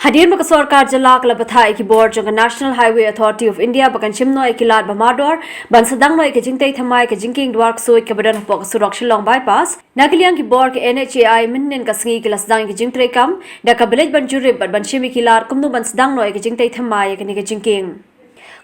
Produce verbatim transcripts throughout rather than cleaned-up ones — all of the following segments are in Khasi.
Hadien ba ka sorkar jylla ka la bthah ïa ki bor jong ka National Highway Authority of India ba kan shim noh ïa ki lad ba mardor ban sdang noh ïa ka jingtei thymmai ka jingkieng Dwarksuid kaba don hapoh ka surok Shillong Bypass, na ka liang ki bor ka N H A I mynhynnin ka sngi ki la sdang ïa ka jingtreikam da kaba leit ban jurip bad ban shim ïa ki lad kumno ban sdang noh ïa ka jingtei thymmai ïa kane ka jingkieng.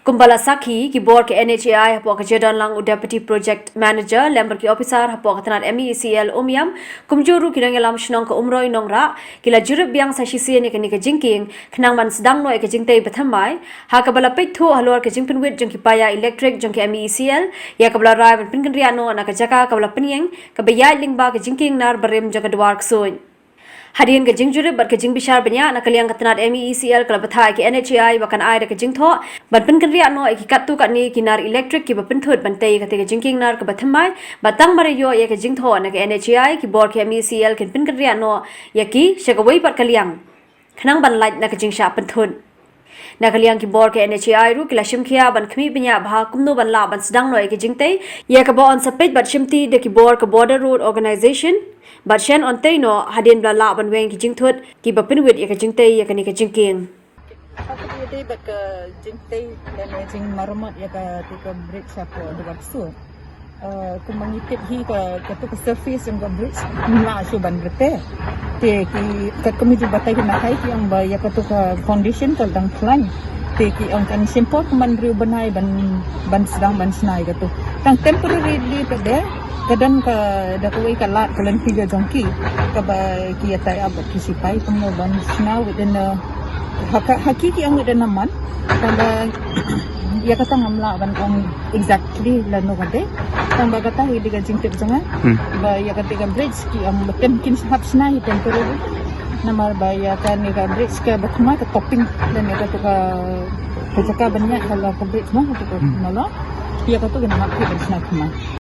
Kumba la sakhi, ki bor ka N H A I hapoh ka jingdon lang u Deputy Project Manager lem bad ki ophisar hapoh ka tnat M E E C L Umiam, kumjuh ruh ki nongïalam shnong ka Umroi Nongrah, ki la jurip biang sa shisien ïa kane ka jingkieng khnang ban sdang noh ïa ka jingtei bathymmai, ha kaba la peit thuh halor ka jingpynwit jong ki paia elektrik jong ka M E E C L ïa kaba la rai ban pynkynriah noh na ka jaka kaba la pynïeng kaba ïaid lyngba ka jingkieng nar barim jong ka Dwarksuid. Hadien ka jingjurip bad ka jingbishar bniah, na ka liang ka tnat M E E C L ka la bthah ïa ka N H A I ba kan ai da ka jingthoh ban pynkynriah noh ïa ki katto katne ki nar elektrik kiba pynthut ban tei ïa katei ka jingkieng nar kaba thymmai, bad tang mar ïoh ïa ka jingthoh na ka N H A I, ki bor ka M E E C L kin pynkynriah noh ïa ki sha kawei pat ka liang khnang ban lait na ka jingshah pynthut. Na ka liang ki bor ka N H A I ruh ki la shim khia ban khmih bniah bha kumno ban lah ban sdang noh ïa ka jingtei ïa kaba yn sa peit bad shimti da ki bor ka Border Road Organisation bad shen yn tei noh hadien ba la lah ban weng ki jingthut kiba pynwit ïa ka jingtei ïa kane ka jingkieng. Ka dei bad ka jingtei lane jingmaramot ïa katei ka bridge hapoh Dwarksuid. Uh, kumba ngi tip hi ka, katu ka surface jong ka bridge ngim lah shuh ban repair. Te ki, ka committee batai ki na hai ki ong ba ïa katu ka foundation ka dang khlaiñ. Te ki ong kan shim por kumban riew bnai ban, ban sdang ban shna ïa katu. Tang temporarily pat de, ka don ka, da kawei ka lad ka lynti ka jong ki. Kaba ki ïatai ap bad ki sipai kumno ban shna within a, ha ka, ha ki ki ong within a month. Tang ba ïa kata ngam lah ban ong exactly lano ka dei. Tang ba kata hi dei ka jingtip jong nga. Hmm. Ba ïa katei ka bridge ki ong ba kin hap shna hi temporary. Namar ba ïa kane ka bridge kaba thymmai ka topping lane katu ka, ka jaka ban ïaid halor ka bridge mo, katu ka, hmm, nalor. Ïa katu kin hap hi ban shna thymmai.